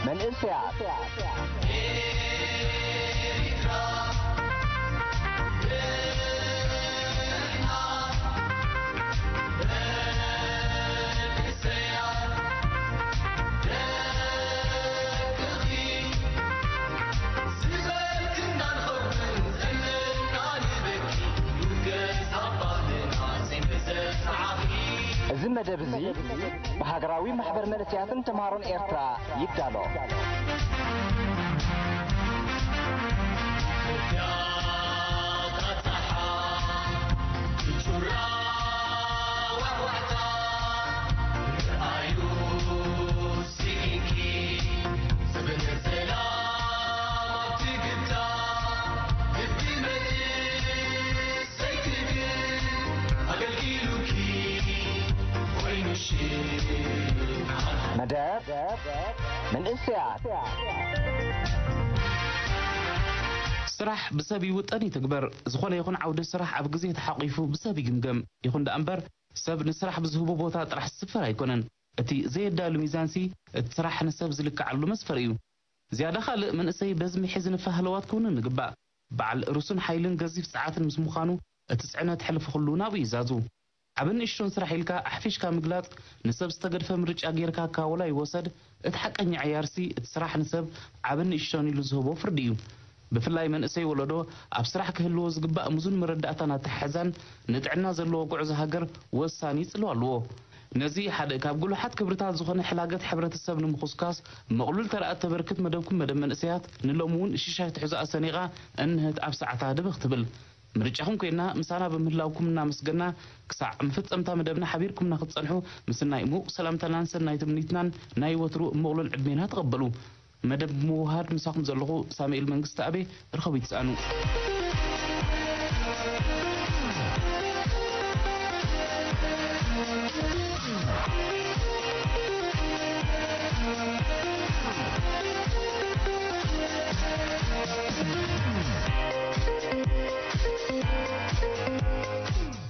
መንእሰያት። እዚ መደብ እዚ ብሃገራዊ ማሕበር መንእሰያትን ተምሃሮን ኤርትራ ይዳሎ። መደብ መንእሰያት። ስራሕ ብሰብ ይውጠን ይትግበር። ዝኾነ ይኹን ዓውዲ ስራሕ ኣብ ግዜ ተሓቂፉ ብሰብ ይግምገም። ይኹን ደኣ እምበር፣ ሰብ ንስራሕ ብዝህቦ ቦታ ጥራሕ ዝስፈር ኣይኮነን። እቲ ዘየዳሉ ሚዛንሲ፣ እቲ ስራሕ ንሰብ ዝልክዓሉ መስፈር እዩ። ዝያዳ ካልእ መንእሰይ በዚ ምሒዝ ንፋህለዋት ክውንን ንግባእ። በዓል ርሱን ሓይልን ገዚፍ ጸዓትን ምስ ምዃኑ፣ እቲ ጽዕነት ሕልፊ ኩሉ ናብኡ ይዛዙ። ዓብን ንእሽቶን ስራሕ ኢልካ ኣሕፊሽካ ምግላጽ፣ ንሰብ ዝተገድፈ ምርጫ ጌርካ እካ ወላ ይወሰድ፣ እቲ ሓቀኛ ዕያርሲ፣ እቲ ስራሕ ንሰብ ዓብን ንእሽቶን ኢሉ ዝህቦ ፍርዲ እዩ። ብፍላይ መንእሰይ ወለዶ፣ ኣብ ስራሕ ክህልዎ ዝግባእ ምዙን መረዳእታን ኣተሓሕዛን፣ ንጥዕና ዘለዎ ጉዕዞ ሃገር ወሳኒ ጽልዋ ኣለዎ። ነዚ ሓደ ካብ ጉሉሓት ክብርታት ዝኾነ ሕላገት ሕብረተሰብ ንምኹስኳስ፣ ምቕሉል ተራ እተበርክት መደብኩም መደብ መንእሰያት፣ ንሎሚ እውን ሽሻይ ትሕዞኣ ሰኒቓ እንህት ኣብ ሰዓታ ድብኽ ትብል። ምርጫኹም ኮይና ምሳና ብምህላውኩም እናመስገና፣ ክሳዕ መፈጸምታ መደብና ሓቢርኩምና ክትጸንሑ ምስናይ ምዉቕ ሰላምታናን ሰናይ ትምኒትናን ናይ ወትሩ ምቕሉል ዕድሜና ተቐበሉ። መደብ ብምውሃድ ምሳኹም ዘለኹ ሳሙኤል መንግስተኣብ። ርኸቡ ይትስኣኑ።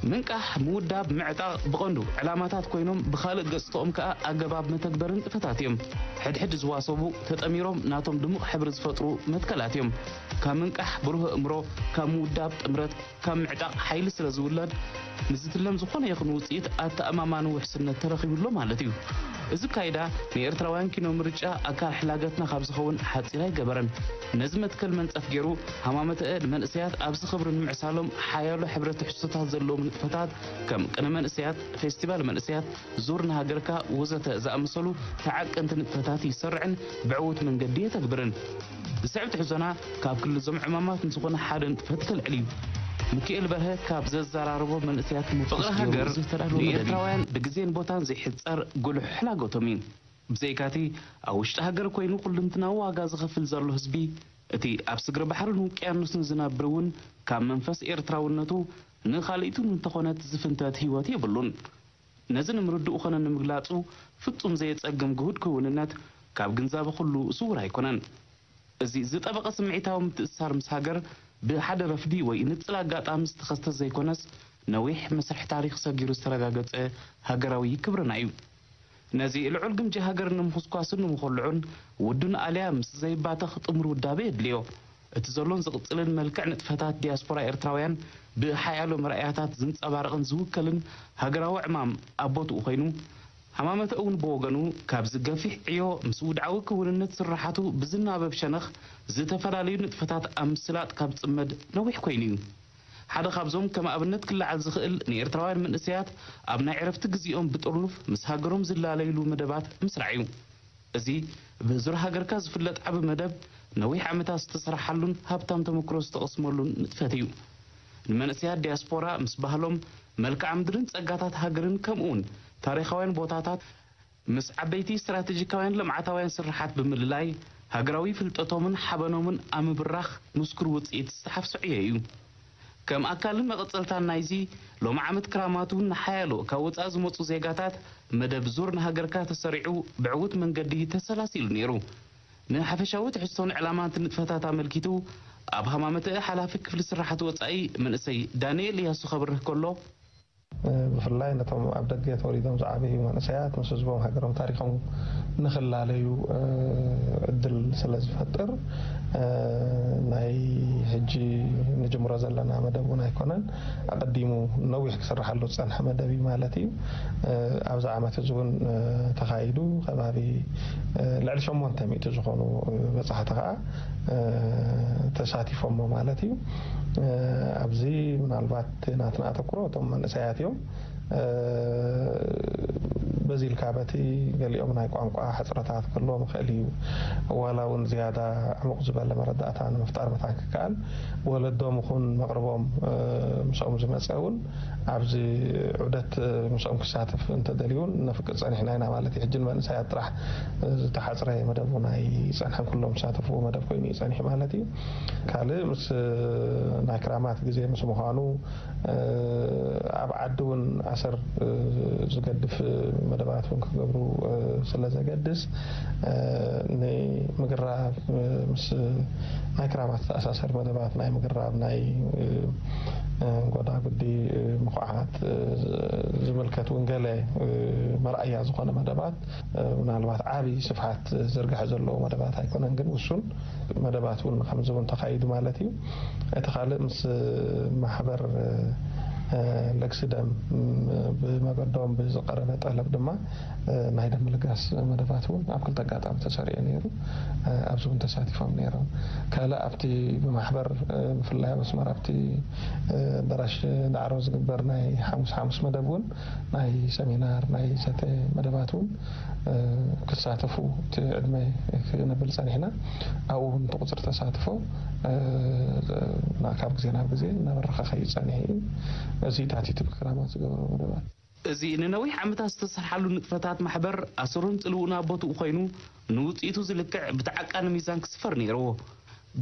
ምንቃሕ፣ ምውዳብ፣ ምዕጣቕ ብቐንዱ ዕላማታት ኮይኖም፣ ብኻልእ ገጽትኦም ከኣ ኣገባብ መተግበሪ ንጥፈታት እዮም። ሕድሕድ ዝዋሰቡ፣ ተጠሚሮም ናቶም ድሙቕ ሕብሪ ዝፈጥሩ መትከላት እዮም። ካብ ምንቃሕ ብሩህ ኣእምሮ፣ ካብ ምውዳብ ጥምረት፣ ካብ ምዕጣቕ ሓይሊ ስለ ዝውለድ፣ ንዝትለም ዝኾነ ይኹን ውጽኢት ኣተኣማማኒ ውሕስነት ተረኺቡ ኣሎ ማለት እዩ። እዚ ኣካይዳ ንኤርትራውያን ኪኖ ምርጫ ኣካል ሕላገትና ካብ ዝኸውን ሓጺር ኣይገበረን። ነዚ መትከል መንጸፍ ገይሩ፣ ሃማመተአ ንመንእሰያት ኣብዚ ክብሪ ንምዕሳሎም ሓያሎ ሕብረ ትሕዝቶታት ዘለዎም ንጥፈታት ከም ቅነ መንእሰያት፣ ፌስቲቫል መንእሰያት፣ ዙር ንሃገርካ ወዘተ ዝኣመሰሉ ተዓቀንቲ ንጥፈታት ይሰርዕን ብዕዉት መንገዲ የተግብርን። ዝስዕብ ትሕዞና ካብ ክልል እዞም ዕማማት ንዝኾነ ሓደ ንጥፈት ከልዕል እዩ። ሚኪኤል በርሀ ካብ ዘዘራርቦ መንእሰያት ምርኩስ ፍቕሪ ገይሩ ሃገር ዝተዳለወ መደብ እዩ። ንኤርትራውያን ብግዜን ቦታን ዘይሕጸር ጉሉሕ ሕላገቶም እዩ። ብዘይካቲ ኣብ ውሽጢ ሃገር ኮይኑ ኩልንትናዊ ዋጋ ዝኸፍል ዘሎ ህዝቢ፣ እቲ ኣብ ስግረ ባሕርን ውቅያኖስን ዝነብር እውን ካብ መንፈስ ኤርትራውነቱ ንኻልኢቱ እንተኾነት ዝፍንተት ህይወት የብሉን። ነዚ ንምርድኡ ኾነ ንምግላጹ ፍጹም ዘየጸግም ግሁድ ክውንነት ካብ ግንዛበ ኩሉ ስዉር ኣይኮነን። እዚ ዝጠበቐ ስምዒታዊ ምትእስሳር ምስ ሃገር ብሓደ ረፍዲ ወይ ንጽል ኣጋጣሚ ዝተኸስተ ዘይኮነስ፣ ነዊሕ መስርሕ ታሪኽ ሰጊሩ ዝተረጋገጸ ሃገራዊ ክብርና እዩ። ነዚ ልዑል ግምጃ ሃገር ንምኹስኳስን ንምኹልዑን ውዱን ኣልያ ምስ ዘይባተኽ ጥሙር ውዳበ የድልዮ። እቲ ዘሎን ዝቕጽልን መልክዕ ንጥፈታት ዲያስፖራ ኤርትራውያን ብሓያሎ መርኣያታት ዝንጸባረቕን ዝውከልን ሃገራዊ ዕማም ኣብ ቦትኡ ኮይኑ፣ ሃማመተ እውን ብወገኑ ካብዚ ገፊሕ ዕዮ ምስ ውድዓዊ ክውንነት ስርሓቱ ብዝናበብ ሸነኽ ዝተፈላለዩ ንጥፈታት ኣብ ምስላጥ ካብ ዝጽመድ ነዊሕ ኮይኑ እዩ። ሓደ ካብዞም ከም ኣብነት ክለዓል ዝኽእል ንኤርትራውያን መንእሰያት ኣብ ናይ ዕረፍቲ ግዜኦም ብጥርኑፍ ምስ ሃገሮም ዝላለይሉ መደባት ምስራዕ እዩ። እዚ ብዙር ሃገርካ ዝፍለጥ ዓቢ መደብ ነዊሕ ዓመታት ዝተሰርሓሉን ሃብታም ተመክሮ ዝተቐስመሉን ንጥፈት እዩ። ንመንእሰያት ዲያስፖራ ምስ ባህሎም፣ መልክዓ ምድርን ጸጋታት ሃገርን ከምኡውን ታሪኻውያን ቦታታት ምስ ዓበይቲ ስትራቴጂካውያን ልምዓታውያን ስርሓት ብምልላይ፣ ሃገራዊ ፍልጠቶምን ሓበኖምን ኣብ ምብራኽ ምስኩር ውጽኢት ዝተሓፍሰ ዕዮ እዩ። ከም ኣካልን መቐጸልታን ናይዚ ሎሚ ዓመት ክራማቱ ንሓያሎ ካብ ወጻኢ ዝመጹ ዜጋታት መደብ ዙር ንሃገርካ ተሰሪዑ ብዕዉት መንገዲ ተሰላሲሉ ነይሩ። ንሓፈሻዊ ትሕዝቶን ዕላማን እቲ ንጥፈታት ኣመልኪቱ ኣብ ሃማመተ ሓላፊ ክፍሊ ስራሓት ወጻኢ መንእሰይ ዳንኤል እያሱ ከብርህ ከሎ፣ ብፍላይ ነቶም ኣብ ደገ ተወሊዶም ዝዓበዩ መንእሰያት ምስ ህዝቦም፣ ሃገሮም፣ ታሪኾም ንኽላለዩ ዕድል ስለ ዝፈጥር፣ ናይ ሕጂ ንጅምሮ ዘለና መደብ እውን ኣይኮነን። ኣቐዲሙ ነዊሕ ክስርሓሉ ዝጸንሐ መደብ እዩ ማለት እዩ። ኣብዚ ዓመት እዚ እውን ተኻይዱ ከባቢ ልዕሊ ሸሞንተ ሚእቲ ዝኾኑ በጻሕቲ ከኣ ተሳቲፎሞ ማለት እዩ። ኣብዚ ምናልባት ናትና ኣተኩሮ እቶም መንእሰያት እዮም። በዚ ኢልካ በቲ ገሊኦም ናይ ቋንቋ ሕጽረታት ክህልዎም ይኽእል እዩ። ዋላ እውን ዝያዳ ዕሙቕ ዝበለ መረዳእታ ንምፍጣር መታን ክከኣል፣ ወለዶም ይኹን መቕርቦም ምስኦም ዝመጸ እውን ኣብዚ ዑደት ምስኦም ክሳተፍ እንተደልዩ እውን ነፍቅድ ጸኒሕና ኢና ማለት እዩ። ሕጂ ንመንእሰያት ጥራሕ ዝተሓጽረ መደብ እውን ኣይጸንሐን፣ ኩሎም ዝሳተፍዎ መደብ ኮይኑ እዩ ጸኒሑ ማለት እዩ። ካልእ ምስ ናይ ክራማት ግዜ ምስ ምዃኑ ኣብ ዓዲ እውን ኣሰር ዝገድፍ መደባት እውን ክገብሩ ስለ ዘገድስ ንምግራብ ምስ ናይ ክራማት ዝተኣሳሰር መደባት ናይ ምግራብ ናይ ጎዳጉዲ ምኹዓት ዝምልከት እውን ገለ መርኣያ ዝኾነ መደባት ምናልባት ዓቢ ስፍሓት ዝርግሐ ዘለዎ መደባት ኣይኮነን፣ ግን ውሱን መደባት እውን ከምዚ እውን ተኻይዱ ማለት እዩ። እቲ ካልእ ምስ ማሕበር ለግሲ ደም ብመገዶም ብዝቐረበ ጠለብ ድማ ናይ ደም ምልጋስ መደባት እውን ኣብ ክልተ ኣጋጣሚ ተሰሪዑ ነይሩ። ኣብዚ እውን ተሳቲፎም ነይሮም። ካልእ ኣብቲ ብማሕበር ብፍላይ ኣብ ኣስመራ ኣብቲ ኣዳራሽ ዳዕሮ ዝግበር ናይ ሓሙስ ሓሙስ መደብ እውን ናይ ሰሚናር ናይ ዘተ መደባት እውን ክሳተፉ እቲ ዕድመ ክነብል ጸኒሕና። ኣብኡ እውን እቲ ቁጽሪ ተሳትፎ ካብ ግዜ ናብ ግዜ እናበረኸ ከይድ ጸኒሑ እዩ። እዚ ታቲቱ ብክራማት ዝገበሮ መደባት። እዚ ንነዊሕ ዓመታት ዝተሰርሓሉ ንጥፈታት ማሕበር ኣሰሩን ጽልውኡን ኣብ ቦትኡ ኮይኑ ንውጽኢቱ ዝልክዕ ብተዓቃኒ ሚዛን ክስፈር ነይርዎ።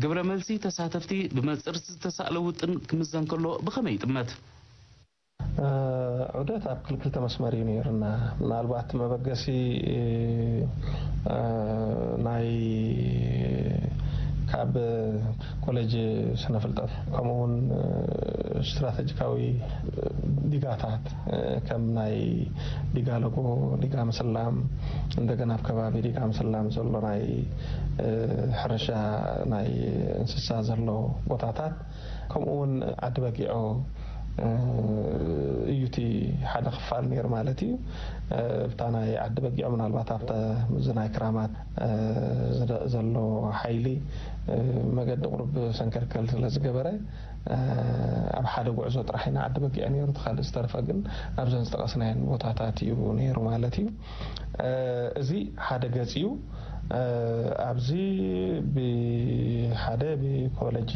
ግብረ መልሲ ተሳተፍቲ ብመጽርቲ ዝተሳእለ ውጥን ክምዘን ከሎ ብኸመይ ይጥመት? ዑደት ኣብ ክልተ መስመር እዩ ነይሩና። ምናልባት መበገሲ ናይ ካብ ኮሌጅ ስነ ፍልጠት ከምኡ እውን ስትራቴጂካዊ ዲጋታት ከም ናይ ዲጋ ለጎ፣ ዲጋ ምስላም፣ እንደገና ኣብ ከባቢ ዲጋ ምስላም ዘሎ ናይ ሕርሻ ናይ እንስሳ ዘሎ ቦታታት ከምኡ እውን ዓዲ በጊዖ እዩ እቲ ሓደ ክፋል ነይሩ ማለት እዩ። እብታ ናይ ዓዲ በጊዖ ምናልባት ኣብተ እዚ ናይ ክራማት ዘሎ ሓይሊ መገዲ ቁሩብ ሰንከልከል ስለ ዝገበረ ኣብ ሓደ ጉዕዞ ጥራሕ ኢና ዓዲ በጊዖ ነይሩ። እቲ ካልእ ዝተረፈ ግን ኣብዘን ዝጠቐስናየን ቦታታት እዩ ነይሩ ማለት እዩ። እዚ ሓደ ገጽ እዩ። ኣብዚ ብሓደ ብኮለጅ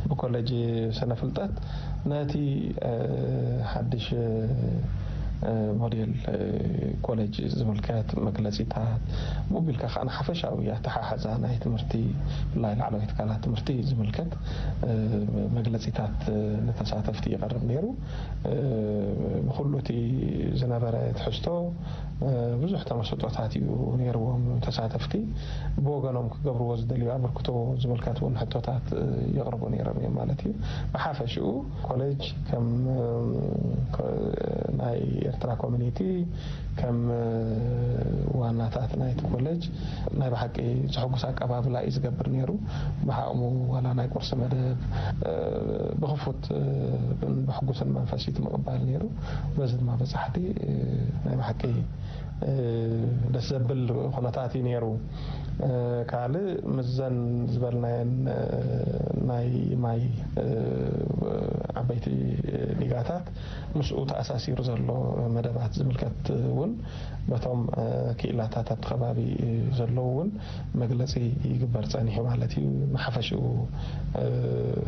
ብኮለጅ ስነ ፍልጠት ነቲ ሓድሽ ሞዴል ኮሌጅ ዝምልከት መግለጺታት፣ ብኡ ኣቢልካ ከኣ ንሓፈሻዊ ኣተሓሕዛ ናይ ትምህርቲ፣ ብፍላይ ላዕለዋይ ትካላት ትምህርቲ ዝምልከት መግለጺታት ንተሳተፍቲ ይቐርብ ነይሩ። ብኩሉ እቲ ዝነበረ ትሕዝቶ ብዙሕ ተመስጦታት እዩ ነይርዎም ተሳተፍቲ። ብወገኖም ክገብርዎ ዝደልዩ ኣበርክቶ ዝምልከት እውን ሕቶታት የቕርቡ ነይሮም እዮም ማለት እዩ። ብሓፈሽኡ ኮሌጅ ከም ናይ ኤርትራ ኮሚኒቲ ከም ዋናታት ናይቲ ኮሌጅ ናይ ብሓቂ ዘሐጉስ ኣቀባብላ እዩ ዝገብር ነይሩ። ብዓቕሙ ዋላ ናይ ቁርሲ መደብ ብኽፉት ብሕጉስን መንፈስ እዩ ምቕባል ነይሩ። በዚ ድማ በጻሕቲ ናይ ብሓቂ ደስ ዘብል ኩነታት እዩ ነይሩ። ካልእ ምስዘን ዝበልናየን ናይ ማይ ዓበይቲ ዲጋታት ምስኡ ተኣሳሲሩ ዘሎ መደባት ዝምልከት እውን በቶም ክኢላታት ኣብቲ ከባቢ ዘለዉ እውን መግለጺ ይግበር ጸኒሑ ማለት እዩ። ንሓፈሽኡ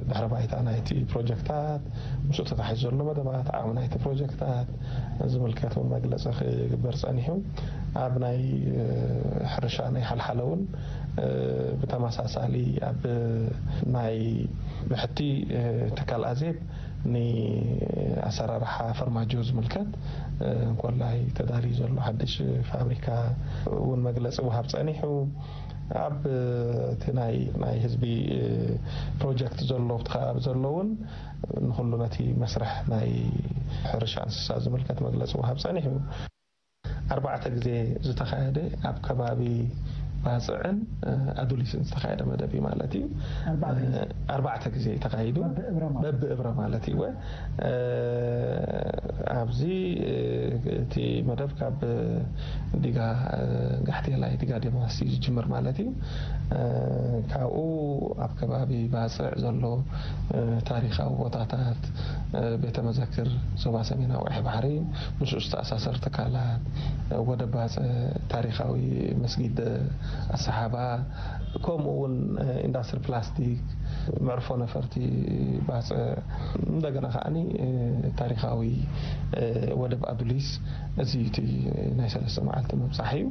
ድሕረ ባይታ ናይቲ ፕሮጀክታት፣ ምስኡ ተታሒዙ ዘሎ መደባት፣ ዓቕሚ ናይቲ ፕሮጀክታት ዝምልከት እውን መግለጺ ክግበር ጸኒሑ። ኣብ ናይ ሕርሻ ናይ ሓልሓለ እውን ብተመሳሳሊ ኣብ ናይ ብሕቲ ትካል ኣዜብ ንኣሰራርሓ ፈርማጆ ዝምልከት እንኮላይ ተዳልዩ ዘሎ ሓድሽ ፋብሪካ እውን መግለጺ ወሃብ ጸኒሑ። ኣብ እቲ ናይ ናይ ህዝቢ ፕሮጀክት ዘሎ ኣብቲ ከባቢ ዘሎ እውን ንኩሉ ነቲ መስርሕ ናይ ሕርሻ እንስሳ ዝምልከት መግለፂ ወሃብ ፀኒሑ እዩ። ኣርባዕተ ግዜ ዝተኻየደ ኣብ ከባቢ ባፅዕን ኣዱሊስን ዝተኻየደ መደብ እዩ ማለት እዩ። ኣርባዕተ ግዜ ተኻይዱ በብእብረ ማለት እዩ። ኣብዚ እቲ መደብ ካብ ዲጋ ጋሕቴላይ ዲጋ ደማሲ ዝጅምር ማለት እዩ። ካብኡ ኣብ ከባቢ ባፅዕ ዘሎ ታሪካዊ ቦታታት፣ ቤተ መዘክር ዞባ ሰሜናዊ ቀይሕ ባሕሪ፣ ምስኡ ዝተኣሳሰር ትካላት፣ ወደብ ባፅዕ፣ ታሪካዊ መስጊድ ኣሰሓባ፣ ከምኡ እውን ኢንዳስትሪ ፕላስቲክ፣ መዕርፎ ነፈርቲ ባፅዕ፣ እንደገና ከዓኒ ታሪካዊ ወደብ ኣዱሊስ፣ እዚ እቲ ናይ ሰለስተ መዓልቲ ምብፃሕ እዩ።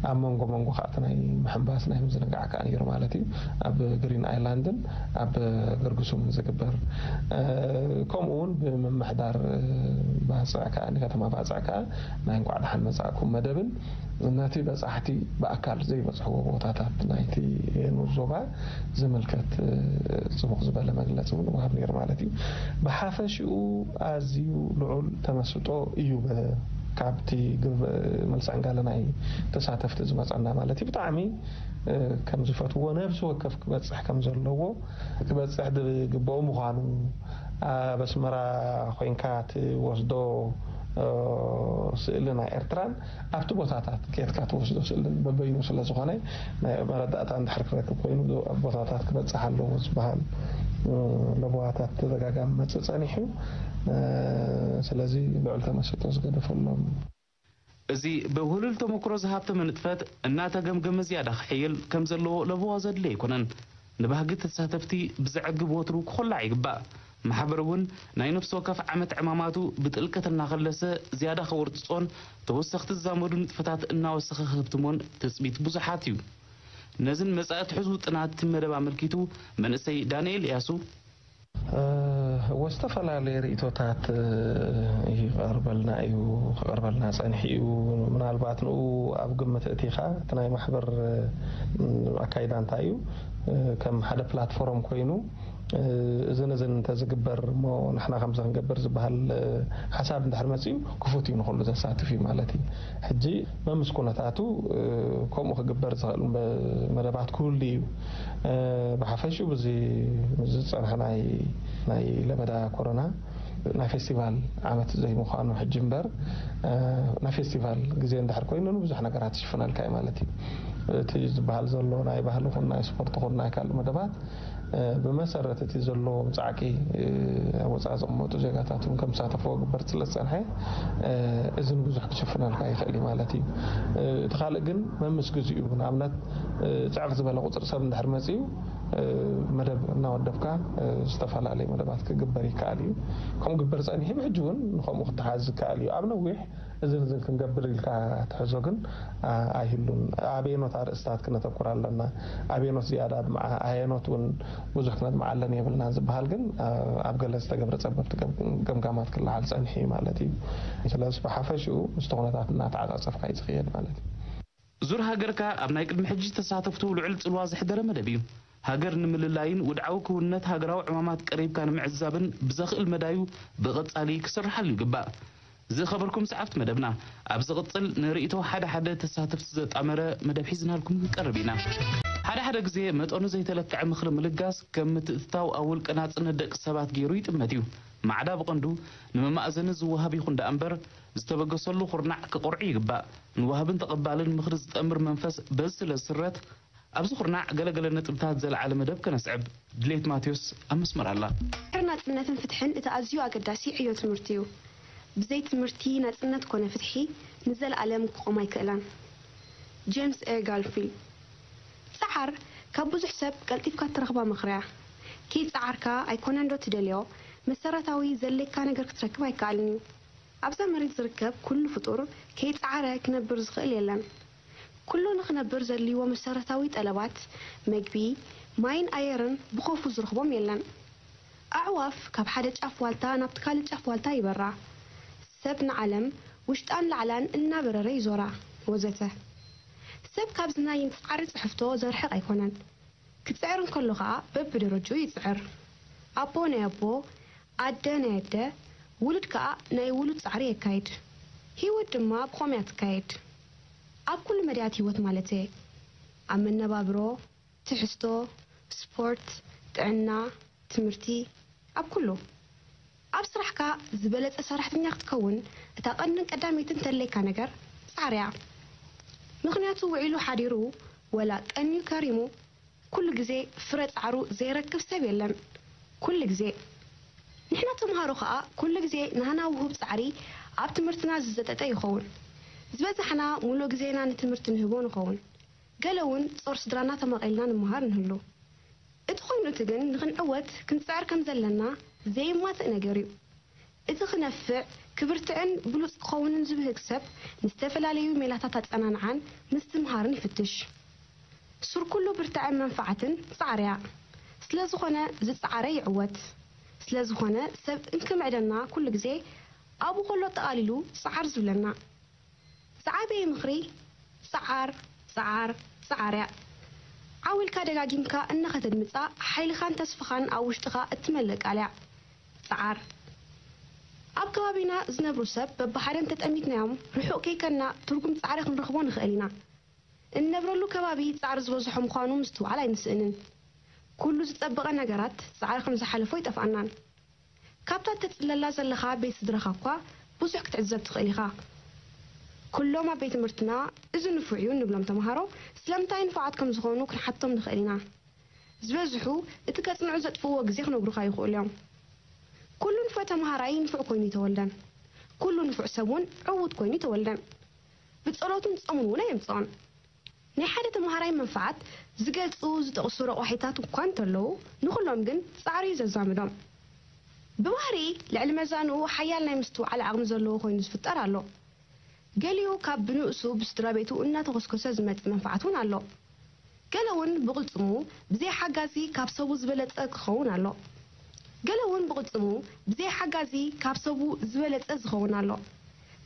ኣብ መንጎ መንጎ ከዓ እቲ ናይ ምሕንባስ ናይ ምዝንጋዕ ከዓ ነይሩ ማለት እዩ። ኣብ ግሪን ኣይላንድን ኣብ ገርግሱምን ዝግበር ከምኡ እውን ብምምሕዳር ባፅዕ ከዓ ንከተማ ባፅዕ ከዓ ናይ እንኳዕ ደሓን መፃእኩም መደብን ነቲ በፃሕቲ ብኣካል ዘይበፅሕዎ ቦታታት ናይቲ ንኡስ ዞባ ዝምልከት ፅቡቕ ዝበለ መግለፂ እውን ወሃብ ነይሩ ማለት እዩ። ብሓፈሽኡ ኣዝዩ ልዑል ተመስጦ እዩ ካብቲ መልሲ ዕንጋለ ናይ ተሳተፍቲ ዝመፀና ማለት እዩ። ብጣዕሚ ከም ዝፈትዎ ነብሲ ወከፍ ክበፅሕ ከም ዘለዎ ክበፅሕ ዝግብኦ ምዃኑ ኣብ ኣስመራ ኮይንካ ትወስዶ ስእሊ ናይ ኤርትራን ኣብቲ ቦታታት ኬድካ ትወስዶ ስእልን በበይኑ ስለ ዝኾነ ናይ መረዳእታ እንድሕር ክረክብ ኮይኑ ኣብ ቦታታት ክበፅሕ ኣለዎ ዝበሃል ለበዋታት ተደጋጋሚ መፅእ ፀኒሑ እዩ። ስለዚ ልዑል ተመስጦ ዝገደፈሎም እዚ ብውህሉል ተመክሮ ዝሃብተመ ንጥፈት እናተገምገመ ዝያዳ ክሕይል ከም ዘለዎ ለበዋ ዘድሊ ኣይኮነን። ንባህጊ ተሳተፍቲ ብዘዕግብ ወትሩ ክኹላዕ ይግባእ። ማሕበር እውን ናይ ነፍሲ ወከፍ ዓመት ዕማማቱ ብጥልቀት እናኸለሰ ዝያዳ ከወርጽጾን ተወሰኽቲ ዝዛመዱ ንጥፈታት እናወሰኸ ክህብትሞን ትጽቢት ብዙሓት እዩ። ነዝን መጻኢ ትሕዝ ውጥናት እቲ መደብ ኣመልኪቱ መንእሰይ ዳንኤል እያሱ፣ እወ ዝተፈላለየ ርእይቶታት ይቐርበልና እዩ ክቐርበልና ጸኒሑ እዩ። ምናልባት ንኡ ኣብ ግምት እቲኻ እቲ ናይ ማሕበር ኣካይዳ እንታይ እዩ ከም ሓደ ፕላትፎርም ኮይኑ እዝን እዝን እንተዝግበር እሞ ንሕና ከምዚ ክንገብር ዝበሃል ሓሳብ እንድሕር መፂኡ ክፉት እዩ ንኩሉ ዘሳትፍ እዩ ማለት እዩ። ሕጂ መምስ ኩነታቱ ከምኡ ክግበር ዝኽእል መደባት ክህሉ እዩ። ብሓፈሽኡ ብዚ ዝፀንሐ ናይ ናይ ለበዳ ኮሮና ናይ ፌስቲቫል ዓመት ዘይምዃኑ ሕጂ እምበር ናይ ፌስቲቫል ግዜ እንድሕር ኮይኑ ንብዙሕ ነገራት ይሽፍነልካ እዩ ማለት እዩ። እቲ ዝበሃል ዘሎ ናይ ባህሊ ኹን ናይ ስፖርት ኹን ናይ ካልእ መደባት ብመሰረት እቲ ዘለዎም ፃዕቂ ኣብ ወፃኢ ዝቕመጡ ዜጋታት እውን ከም ዝሳተፍዎ ግበር ስለ ዝፀንሐ እዚ ንብዙሕ ክሽፍነልካ ይኽእል እዩ ማለት እዩ። እቲ ካልእ ግን መምስ ግዚኡ ንኣብነት ፅዕቕ ዝበለ ቁፅሪ ሰብ እንድሕር መፅዩ መደብ እናወደብካ ዝተፈላለዩ መደባት ክግበር ይከኣል እዩ። ከምኡ ግበር ፀኒሑ ብሕጂ እውን ንከምኡ ክተሓዝ ዝከኣል እዩ። ኣብ ነዊሕ እዝን እዝን ክንገብር ኢልካ ትሕዞ ግን ኣይህሉን። ኣበየኖት ኣርእስታት ክነተኩር ኣለና፣ ኣበየኖት ዝያዳ ኣድምዓ፣ ኣየኖት እውን ብዙሕ ክነድምዓ ኣለን የብልናን ዝበሃል ግን ኣብ ገለ ዝተገብረ ጸበብቲ ገምጋማት ክለዓል ጸኒሑ እዩ ማለት እዩ። ስለዚ ብሓፈሽኡ ምስቲ ኩነታት እናተዓጻጸፍካ እዩ ዝኽየድ ማለት እዩ። ዙር ሃገርካ ኣብ ናይ ቅድሚ ሕጂ ተሳተፍቱ ልዑል ጽልዋ ዘሕደረ መደብ እዩ። ሃገር ንምልላይን ውድዓዊ ክውንነት ሃገራዊ ዕማማት ቀሪብካ ንምዕዛብን ብዘኽእል መዳዩ ብቐጻሊ ክስርሓሉ ይግባእ። ዝኸበርኩም ሰዓብቲ መደብና፣ ኣብ ዝቕጽል ንርእይቶ ሓደ ሓደ ተሳተፍቲ ዘጣመረ መደብ ሒዝናልኩም ክንቀርብ ኢና። ሓደ ሓደ ግዜ መጠኑ ዘይተለክዐ ምኽሪ ምልጋስ ከም ምትእትታው ኣብ ውልቀ ናጽነት ደቂ ሰባት ገይሩ ይጥመት እዩ። ማዕዳ ብቐንዱ ንመማእዘኒ ዝወሃብ ይኹን ደኣ እምበር፣ ዝተበገሰሉ ኹርናዕ ክቕርዑ ይግባእ። ንወሃብን ተቐባልን ምኽሪ ዝጠምር መንፈስ በዚ ስለ ዝስረት፣ ኣብዚ ኹርናዕ ገለ ገለ ነጥብታት ዘልዓለ መደብ ከነስዕብ። ድሌት ማቴዎስ ኣብ መስመር ኣላ። ድሕሪ ናጽነትን ፍትሕን እቲ ኣዝዩ ኣገዳሲ ዕዮ ትምህርቲ እዩ። ብዘይ ትምህርቲ ናጽነት ኮነ ፍትሒ ንዘለኣለም ክቖም ኣይክእላን። ጄምስ ኤ ጋልፊል። ጸዓር ካብ ብዙሕ ሰብ ቀልጢፍካ እትረኽባ ምኽሪ እያ። ከይጸዓርካ ኣይኮነን ዶ ትደልዮ መሰረታዊ ዘድልየካ ነገር ክትረክብ ኣይከኣልን እዩ። ኣብዛ መሬት ዝርከብ ኩሉ ፍጡር ከይጸዓረ ክነብር ዝኽእል የለን። ኩሉ ንኽነብር ዘድልይዎ መሰረታዊ ጠለባት፣ መግቢ፣ ማይን ኣየርን ብኸፉ ዝረኽቦም የለን። ኣዕዋፍ ካብ ሓደ ጫፍ ዋልታ ናብቲ ካልእ ጫፍ ዋልታ ይበራ። ሰብ ንዓለም ውሽጣን ላዕላን እናበረረ ይዞራ፣ ወዘተ። ሰብ ካብዚ ናይ ጻዕሪ ጽሕፍቶ ዘርሕቕ ኣይኮነን። ክጽዕር እንከሎ ኸኣ በብደረጅኡ ይጽዕር። ኣቦ ናይ ኣቦ፣ ኣደ ናይ ኣደ፣ ውሉድ ከኣ ናይ ውሉድ ጻዕሪ የካይድ። ህይወት ድማ ብኸምኡ እያ ትካየድ። ኣብ ኩሉ መዳያት ህይወት ማለት እየ። ኣብ መነባብሮ፣ ትሕዝቶ፣ ስፖርት፣ ጥዕና፣ ትምህርቲ፣ ኣብ ኩሉ። ኣብ ስራሕካ ዝበለጸ ሰራሕተኛ ክትከውን እታ ቀንድን ቀዳመይትን ተድለየካ ነገር ጻዕር እያ። ምኽንያቱ ውዒሉ ሓዲሩ ወላ ቀንዩ ከሪሙ ኩሉ ግዜ ፍረ ጻዕሩ ዘይረክብ ሰብ የለን። ኩሉ ግዜ። ንሕና ተምሃሮ ከኣ ኩሉ ግዜ ናህና ውሁብ ጻዕሪ ኣብ ትምህርትና ዝዘጠጠ ይኸውን። ዝበዛሕና ሙሉእ ግዜና ንትምህርቲ ንህቦ ንኸውን። ገለ እውን ጾር ስድራና ተማቒልና ንምሃር ንህሉ። እቲ ኮይኑ እቲ ግን ንኽንዕወት ክንጽዕር ከም ዘለና ዘይማትእ ነገር እዩ። እቲ ክነፍዕ፣ ክብርትዕን ብሉጽ ክኸውንን ዝብህግ ሰብ ንዝተፈላለዩ ሜላታት ኣጸናንዓን ምስትምሃርን ይፍትሽ። ሱር ኩሉ ብርትዐን መንፍዓትን ጻዕር እያ። ስለ ዝኾነ ዝጸዓረ ይዕወት። ስለ ዝኾነ ሰብ እንክምዕደና ኩሉ ግዜ ኣብኡ ከሎ ጠቓሊሉ ጸዓር ዝብለና። ዝዓበየ ምኽሪ፣ ጸዓር፣ ጸዓር፣ ጸዓር እያ። ዓው ኢልካ ደጋጊምካ እናኸተድምጻ ሓይልኻን ተስፍኻን ኣብ ውሽጥኻ እትመልእ ቃል እያ። ጸዓር። ኣብ ከባቢና ዝነብሩ ሰብ በብሓደ እንተጠሚትናዮም ርሑቕ ከይከድና ትርጉም ጻዕሪ ክንረኽቦ ንኽእል ኢና። እንነብረሉ ከባቢ ጻዕሪ ዝበዝሖ ምዃኑ ምስትውዓል ኣይንስእንን። ኩሉ ዝጸበቐ ነገራት ጻዕሪ ከም ዝሓለፎ ኣይጠፍኣናን። ካብታ እተጽለላ ዘለኻ ቤት ስድራኻ እኳ ብዙሕ ክትዕዘብ ትኽእል ኢኻ። ኩሎም ኣብ ቤት ትምህርትና እዚ ንፉዕ እዩ እንብሎም ተምሃሮ ስለምንታይ ንፉዓት ከም ዝኾኑ ክንሓቶም ንኽእል ኢና። ዝበዝሑ እቲ ከጽንዑ ዘጥፍእዎ ግዜ ክነግሩኻ ይኽእሉ እዮም። ኩሉ ንፉዕ ተምሃራይ ንፉዕ ኮይኑ ኣይተወልደን። ኩሉ ንፉዕ ሰብ እውን ዕዉት ኮይኑ ኣይተወልደን። ብጸሎቱን ጾሙን እውን ኣየምጽኦን። ናይ ሓደ ተምሃራይ መንፍዓት ዝገልጹ ዝጠቕሱ ረቋሒታት እኳ እንተለዉ፣ ንኹሎም ግን ጻዕሪ እዩ ዘዛምዶም። ብባህሪ ልዕሊ መዛንኡ ሓያል ናይ ምስትውዓል ዓቕሚ ዘለዎ ኮይኑ ዝፍጠር ኣሎ። ገሊኡ ካብ ብንእሱ ብስድራ ቤቱ እናተኾስኮሰ ዝመጽእ መንፍዓት እውን ኣሎ። ገለ እውን ብቕልጽሙ ብዘይ ሓጋዚ ካብ ሰቡ ዝበለጸ ክኸውን ኣሎ። ገለ እውን ብቕልጽሙ ብዘይ ሓጋዚ ካብ ሰቡ ዝበለጸ ዝኸውን ኣሎ።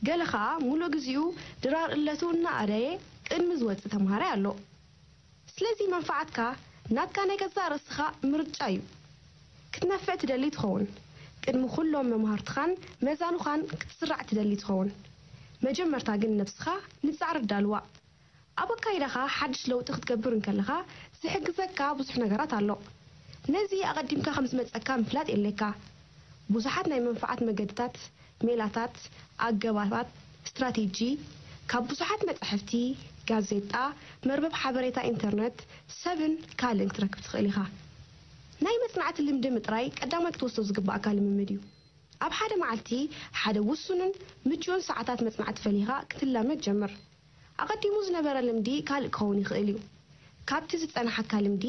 ገለ ኸኣ ሙሉእ ግዜኡ ድራር እለቱ እናኣረየ ቅድሚ ዝወጽእ ተምሃራይ ኣሎ። ስለዚ መንፍዓትካ ናትካ ናይ ገዛእ ርእስኻ ምርጫ እዩ። ክትነፍዕ ትደሊ ትኸውን። ቅድሚ ኩሎም መማህርትኻን መዛኑኻን ክትስራዕ ትደሊ ትኸውን። መጀመርታ ግን ነብስኻ ንጻዕሪ ኣዳልዋ። ኣብ ኣካይዳኻ ሓድሽ ለውጢ ክትገብር እንከለኻ ዝሕግዘካ ብዙሕ ነገራት ኣሎ። ነዚ ኣቐዲምካ ከም ዝመጸካ ምፍላጥ የድልየካ። ብዙሓት ናይ መንፍዓት መገድታት፣ ሜላታት፣ ኣገባባት፣ ስትራቴጂ፣ ካብ ብዙሓት መጻሕፍቲ፣ ጋዜጣ፣ መርበብ ሓበሬታ ኢንተርነት፣ ሰብን ካልእን ክትረክብ ትኽእል ኢኻ። ናይ መጽናዕቲ ልምዲ ምጥራይ ቀዳማይ ክትወስዶ ዝግባኣካ ልምምድ እዩ። ኣብ ሓደ መዓልቲ ሓደ ውሱንን ምቹእን ሰዓታት መጽናዕቲ ፈሊኻ ክትላመድ ጀምር። ኣቐዲሙ ዝነበረ ልምዲ ካልእ ክኸውን ይኽእል እዩ። ካብቲ ዝጸንሓካ ልምዲ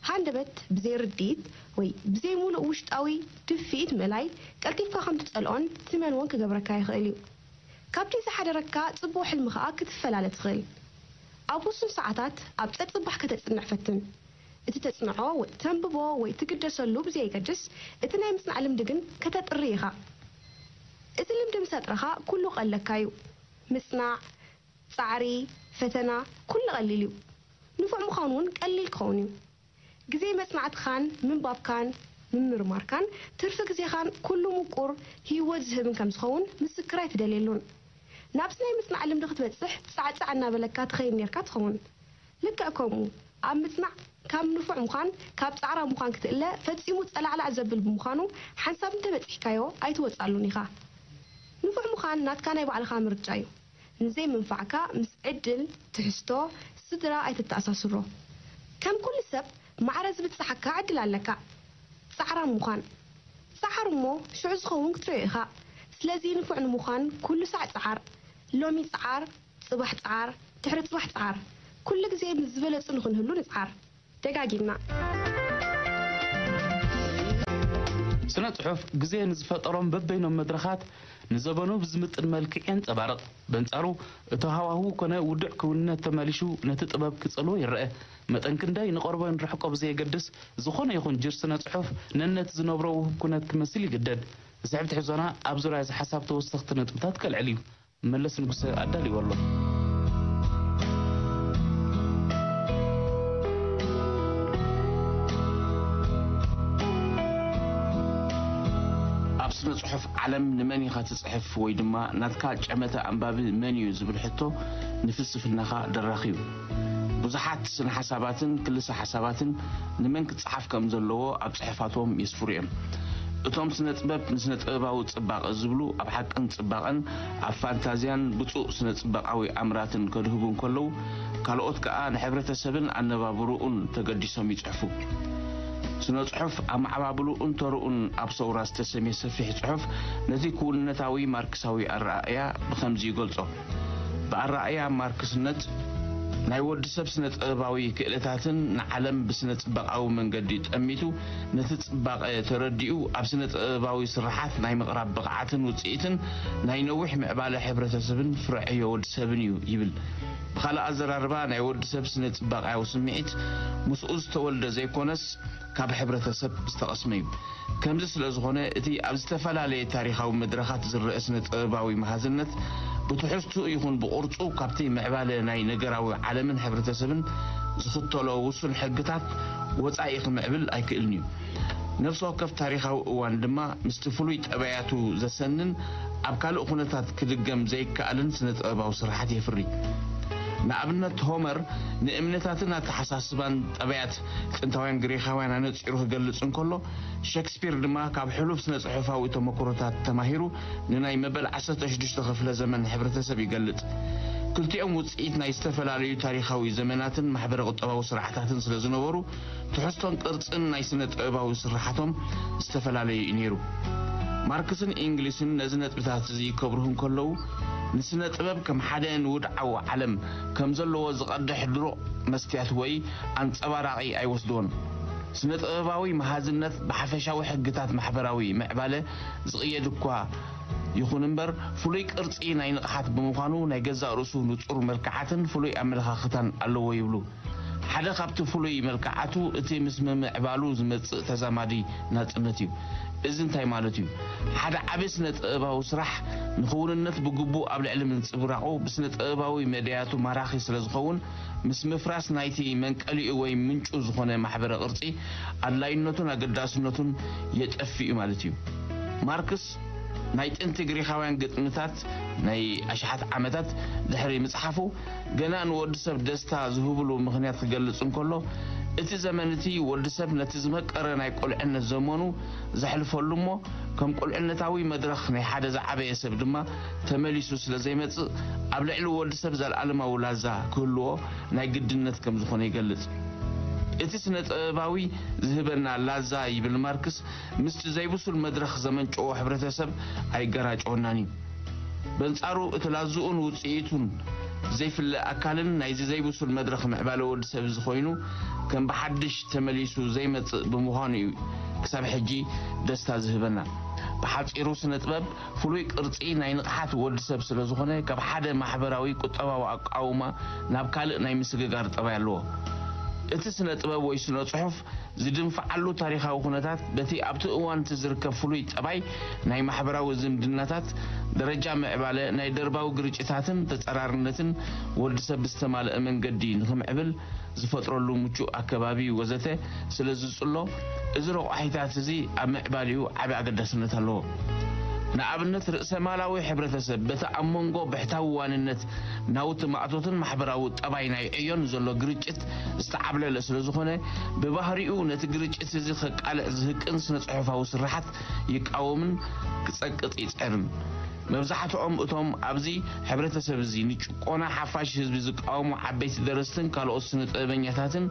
ሃንደበት ብዘይ ርድኢት ወይ ብዘይ ሙሉእ ውሽጣዊ ድፍኢት ምእላይ ቀልጢፍካ ከም ትጸልኦን ትመንዎን ክገብረካ ይኽእል እዩ። ካብቲ ዝሓደረካ ጽቡቕ ሕልሚ ከኣ ክትፈላለ ትኽእል። ኣብ ውሱን ሰዓታት ኣብ ጸጽባሕ ከተጽንዕ ፈትን። እቲ ተጽንዖ ወይ ተንብቦ ወይ ትግደሰሉ ብዘየገድስ፣ እቲ ናይ ምጽናዕ ልምዲ ግን ከተጥሪ ኢኻ። እዚ ልምዲ ምስ ኣጥረኻ ኩሉ ቀለካ እዩ። ምጽናዕ፣ ጻዕሪ፣ ፈተና፣ ኩሉ ቀሊል እዩ። ንፉዕ ምዃን እውን ቀሊል ክኸውን እዩ። ግዜ መጽናዕትኻን ምንባብካን ምምርማርካን ትርፊ ግዜኻን ኩሉ ምቁር ህይወት ዝህብን ከም ዝኸውን ምስክር ኣይትደልየሉን። ናብዚ ናይ ምጽናዕ ልምዲ ክትበጽሕ ጻዕጻዕ እናበለካ ትኸይድ ኔርካ ትኸውን። ልክዕ ከምኡ ኣብ ምጽናዕ ካብ ንፉዕ ምዃን ካብ ጻዕራም ምዃን ክትእለ ፈጺሙ ጸላዕላዕ ዘብል ብምዃኑ ሓንሳብ እንተበጺሕካዮ ኣይትወጽኣሉን ኢኻ። ንፉዕ ምዃን ናትካ ናይ ባዕልኻ ምርጫ እዩ። ንዘይምንፋዕካ ምስ ዕድል፣ ትሕዝቶ፣ ስድራ ኣይትተኣሳስሮ። ከም ኩሉ ሰብ ማዕረ ዝብጽሓካ ዕድል ኣለካ። ጻዕራም ምዃን። ጻዓር እሞ ሽዑ ዝኸውን ክትሪኦ ኢኻ። ስለዚ ንፉዕ ንምዃን ኩሉ ሳዕ ጻዓር። ሎሚ ጻዓር፣ ጽባሕ ጻዓር፣ ድሕሪ ጽባሕ ጻዓር። ኩሉ ግዜ ምስ ዝበለጹ ንኽንህሉ ንጽዓር። ደጋጊምና። ስነ ጽሑፍ ግዜ ንዝፈጠሮም በበይኖም መድረኻት ንዘበኑ ብዝምጥን መልክዕ የንጸባርቕ። በንጻሩ እቲ ሃዋህው ኮነ ውዱዕ ክውንነት ተመሊሹ ነቲ ጥበብ ክጸልዎ ይረአ። መጠን ክንደይ ንቐርቦ ንርሕቆ ብዘየገድስ ዝኾነ ይኹን ጅር ስነ ጽሑፍ ነነቲ ዝነብሮ ውሁብ ኩነት ክመስል ይግደድ። ዝስዕብ ትሕዞና ኣብ ዙርያ እዚ ሓሳብ ተወሰኽቲ ነጥብታት ከልዕል እዩ። መለስ ንጉሰ ኣዳልይዎ ኣሎ። ስነ ጽሑፍ ዓለም ንመን ኢኻ ትጽሕፍ ወይ ድማ ናትካ ጨመተ ኣንባቢ መን እዩ ዝብል ሕቶ ንፍልስፍናኻ ደራኺ እዩ። ብዙሓት ስነ ሓሳባትን ክልሰ ሓሳባትን ንመን ክጸሓፍ ከም ዘለዎ ኣብ ጽሑፋቶም የስፍሩ እዮም። እቶም ስነ ጥበብ ንስነ ጥበባዊ ጽባቐ ዝብሉ ኣብ ሓቅን ጽባቐን ኣብ ፋንታዝያን ብጹእ ስነ ጽባቓዊ ኣምራትን ከድህቡ እንከለዉ፣ ካልኦት ከኣ ንሕብረተሰብን ኣነባብርኡን ተገዲሶም ይጽሕፉ። ስነ ጽሑፍ ኣመዓባብልኡን ተርኡን ኣብ ሰውራ ዝተሰምየ ሰፊሕ ጽሑፍ ነቲ ክውንነታዊ ማርክሳዊ ኣረኣእያ ብኸምዚ ይገልጾ። ብኣረኣእያ ማርክስነት ናይ ወዲ ሰብ ስነ ጥበባዊ ክእለታትን ንዓለም ብስነ ጽባቓዊ መንገዲ ጠሚቱ ነቲ ጽባቐ ተረዲኡ ኣብ ስነ ጥበባዊ ስርሓት ናይ ምቕራብ ብቕዓትን ውጽኢትን ናይ ነዊሕ ምዕባለ ሕብረተሰብን ፍረ ዕዮ ወዲ ሰብን እዩ ይብል። ብኻልእ ኣዘራርባ ናይ ወዲ ሰብ ስነ ጽባቕያዊ ስምዒት ምስኡ ዝተወልደ ዘይኮነስ ካብ ሕብረተሰብ ዝተቐስመ እዩ። ከምዚ ስለ ዝኾነ እቲ ኣብ ዝተፈላለየ ታሪኻዊ መድረኻት ዝረአ ስነ ጥበባዊ መሃዝነት ብትሕዝትኡ ይኹን ብቕርጹ ካብቲ ምዕባለ ናይ ነገራዊ ዓለምን ሕብረተሰብን ዝኽተሎ ውሱን ሕግታት ወጻኢ ክምዕብል ኣይክእልን እዩ። ነፍሲ ወከፍ ታሪኻዊ እዋን ድማ ምስቲ ፍሉይ ጠባያቱ ዘሰንን ኣብ ካልእ ኩነታት ክድገም ዘይከኣልን ስነ ጥበባዊ ስርሓት የፍሪ። ንኣብነት ሆመር ንእምነታትን ኣተሓሳስባን ጠባያት ጥንታውያን ግሪኻውያን ኣነጺሩ ክገልጽ እንከሎ፣ ሸክስፒር ድማ ካብ ሕሉፍ ስነ ጽሑፋዊ ተመክሮታት ተማሂሩ ንናይ መበል ዓሰርተ ሽዱሽተ ክፍለ ዘመን ሕብረተሰብ ይገልጽ። ክልቲኦም ውጽኢት ናይ ዝተፈላለዩ ታሪኻዊ ዘመናትን ማሕበረ ቁጠባዊ ስርዓታትን ስለ ዝነበሩ ትሕዝቶን ቅርጽን ናይ ስነ ጥበባዊ ስርሓቶም ዝተፈላለዩ እዩ ነይሩ። ማርክስን ኢንግሊስን ነዚ ነጥብታት እዚ ከብርሁ እንከለዉ ንስነ ጥበብ ከም ሓደ ንውድዓዊ ዓለም ከም ዘለዎ ዝቐድሕ ድሩቕ መስትያት ወይ ኣንጸባራቒ ኣይወስድዎን። ስነ ጥበባዊ መሃዝነት ብሓፈሻዊ ሕግታት ማሕበራዊ ምዕባለ ዝቕየድ እኳ ይኹን እምበር ፍሉይ ቅርጺ ናይ ንቕሓት ብምዃኑ ናይ ገዛእ ርእሱ ንጹር መልክዓትን ፍሉይ ኣመለኻኽታን ኣለዎ ይብሉ። ሓደ ካብቲ ፍሉይ መልክዓቱ እቲ ምስ ምምዕባሉ ዝመጽእ ተዛማዲ ናጽነት እዩ። እዚ እንታይ ማለት እዩ? ሓደ ዓቢ ስነ ጥበባዊ ስራሕ ንኽውንነት ብግቡእ ኣብ ልዕሊ ምንጽብራቑ ብስነ ጥበባዊ መደያቱ ማራኺ ስለ ዝኸውን ምስ ምፍራስ ናይቲ መንቀሊኡ ወይ ምንጩ ዝኾነ ማሕበረ ቅርጺ ኣድላይነቱን ኣገዳስነቱን የጠፍእ እዩ ማለት እዩ። ማርክስ ናይ ጥንቲ ግሪኻውያን ግጥምታት ናይ ኣሽሓት ዓመታት ድሕሪ ምጽሓፉ ገና ንወዲ ሰብ ደስታ ዝህብሉ ምኽንያት ክገልጽ እንከሎ እቲ ዘመን እቲ ወዲ ሰብ ነቲ ዝመቀረ ናይ ቁልዕነት ዘመኑ ዘሕልፈሉ እሞ ከም ቁልዕነታዊ መድረኽ ናይ ሓደ ዝዓበየ ሰብ ድማ ተመሊሱ ስለ ዘይመጽእ ኣብ ልዕሊ ወዲ ሰብ ዘልኣለማዊ ላዛ ክህልዎ ናይ ግድነት ከም ዝኾነ ይገልጽ። እቲ ስነ ጥበባዊ ዝህበና ላዛ ይብል ማርክስ ምስቲ ዘይብሱል መድረኽ ዘመንጨዎ ሕብረተሰብ ኣይገራጨወናን እዩ። በንጻሩ እቲ ላዝኡን ውጽኢቱን ዘይፍለ ኣካልን ናይዚ ዘይብሱል መድረኽ ምዕባለ ወዲ ሰብ እዚ ኮይኑ ከም ብሓድሽ ተመሊሱ ዘይመጽእ ብምዃኑ እዩ ክሳብ ሕጂ ደስታ ዝህበና። ብሓጺሩ ስነ ጥበብ ፍሉይ ቅርጺ ናይ ንቕሓት ወዲ ሰብ ስለ ዝኾነ ካብ ሓደ ማሕበራዊ ቁጠባዊ ኣቃውማ ናብ ካልእ ናይ ምስግጋር ጠባይ ኣለዎ። እቲ ስነ ጥበብ ወይ ስነ ጽሑፍ ዝድንፍዓሉ ታሪኻዊ ኩነታት በቲ ኣብቲ እዋን እቲ ዝርከብ ፍሉይ ጠባይ ናይ ማሕበራዊ ዝምድናታት ደረጃ ምዕባለ ናይ ደርባዊ ግርጭታትን ተጸራርነትን ወዲ ሰብ ብዝተማልአ መንገዲ ንኽምዕብል ዝፈጥረሉ ምቹእ ኣከባቢ ወዘተ ስለ ዝጽሎ እዚ ረቋሒታት እዚ ኣብ ምዕባሊኡ ዓቢ ኣገዳስነት ኣለዎ። ንኣብነት ርእሰ ማላዊ ሕብረተሰብ በቲ ኣብ መንጎ ብሕታዊ ዋንነት ናውቲ ማእቶትን ማሕበራዊ ጠባይ ናይ ዕዮን ዘሎ ግርጭት ዝተዓብለለ ስለ ዝኾነ ብባህሪኡ ነቲ ግርጭት እዚ ከቃልዕ ዝህቅን ስነ ጽሑፋዊ ስርሓት ይቃወምን ክጸቅጥ ይጸርን። መብዛሕትኦም እቶም ኣብዚ ሕብረተሰብ እዚ ንጭቆና ሓፋሽ ህዝቢ ዝቃወሙ ዓበይቲ ደረስትን ካልኦት ስነ ጥበበኛታትን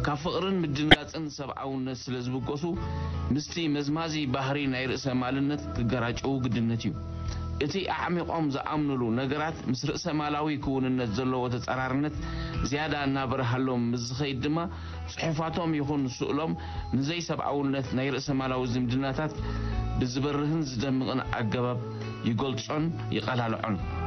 ካብ ፍቕርን ምድንጋጽን ሰብኣውነት ስለ ዝብገሱ ምስቲ መዝማዚ ባህሪ ናይ ርእሰ ማልነት ክገራጨዉ ግድነት እዩ። እቲ ኣዕሚቖም ዝኣምኑሉ ነገራት ምስ ርእሰ ማላዊ ክውንነት ዘለዎ ተጸራርነት ዝያዳ እናበርሃሎም ምስ ዝኸይድ ድማ ጽሑፋቶም ይኹን ስእሎም ንዘይሰብኣውነት ናይ ርእሰ ማላዊ ዝምድናታት ብዝበርህን ዝደምቕን ኣገባብ ይገልጾን ይቐላልዖን።